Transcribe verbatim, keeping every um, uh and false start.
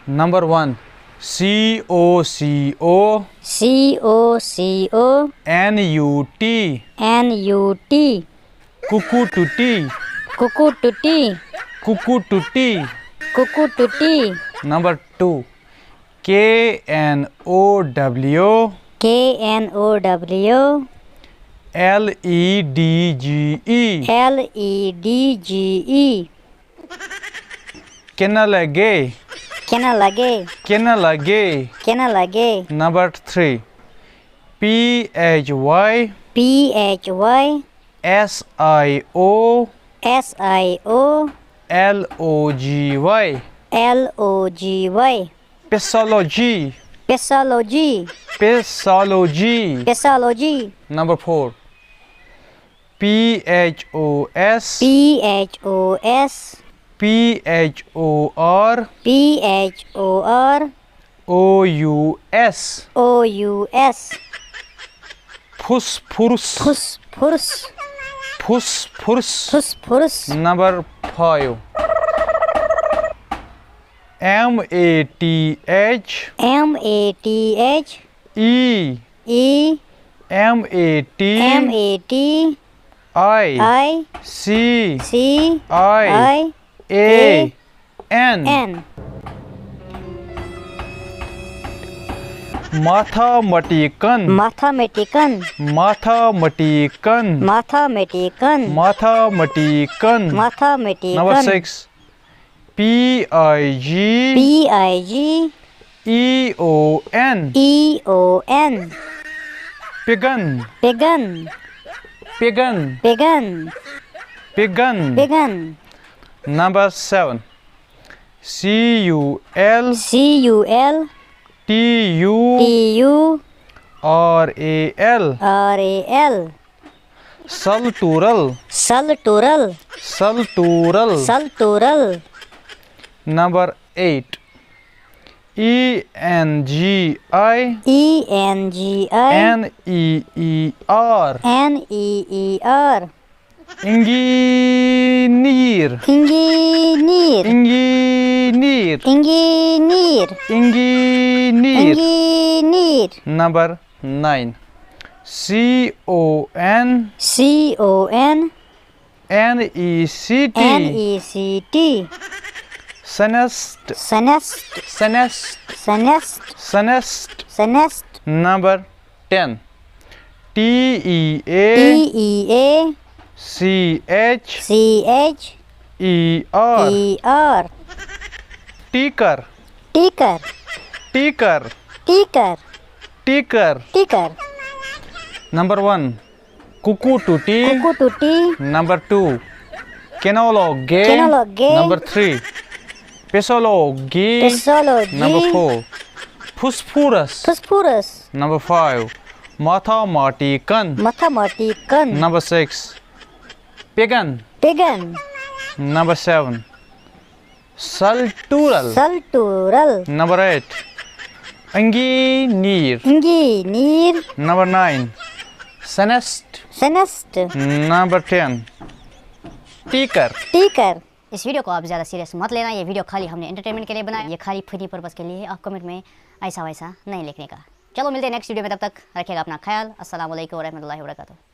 Number one, C O C O C O C O N U T N U T Cuckoo Tutti. Cuckoo Tutti. Cuckoo Tutti. Cuckoo Tutti. Number two, K N O W K N O W L E D G E. L E D G E. Kena lage. Kena lage. Kena lage. Kena lage. Number three, P H Y P H Y S I O S I O L O G Y. L O G Y. Physiology. Physiology. Physiology. Physiology. Number four, P H O S P H O S P H O R P H O R O U S. O U S. Phosphorus. Phosphorus. Phosphorus. Phosphorus. Number five, M A T H M A T H E E M A T M A T I I C C I I A A N. N. Mathematican. Mathematican. Mathematican. Mathematican. Mathematican. Mathematican. Number six, P I G P I G E O N. E O N. Pigan. Pigan. Pigan. Pigan. Pigan. Pigan. Number seven, C U L C U L T U T U R A L. R A L. Sultural. Sultural. Sultural. Sultural. Number eight, E N G I E N G I N E E R. N E E R. Engineer. Engineer. Engineer. Engineer. Engineer. Engineer. Number nine, C O N C ON N E C T. N E C T. Senest. Senest. Senest. Senest. Senest. Senest. Number ten, T E A T E A C H C H E R. E R. Ticker. Ticker. Ticker. Ticker. Ticker. Ticker. Number one, Cuckoo Tutti. Cuckoo Tutti. Number two, Kenologue. Kenologue. Number three, Physiology. Physiology. Number four, Phosphorus. Phosphorus. Number five, Mathematican. Mathematican. Number six, Pigan. Pigan. Number seven, Sultural. Sultural. Number eight, Engineer. Engineer. Number nine, Senest. Senest. Number ten, Ticker. Ticker. इस video को आप ज़्यादा serious मत लेना। ये video खाली हमने entertainment के लिए बनाया, ये खाली फनी पर्पस के लिए है। आप कमेंट में ऐसा वैसा नहीं लिखने का। चलो, मिलते हैं नेक्स्ट वीडियो में, तब तक रखिएगा अपना ख्याल। अस्सलाम वालेकुम वरहमतुल्लाहि वबरकातुहू।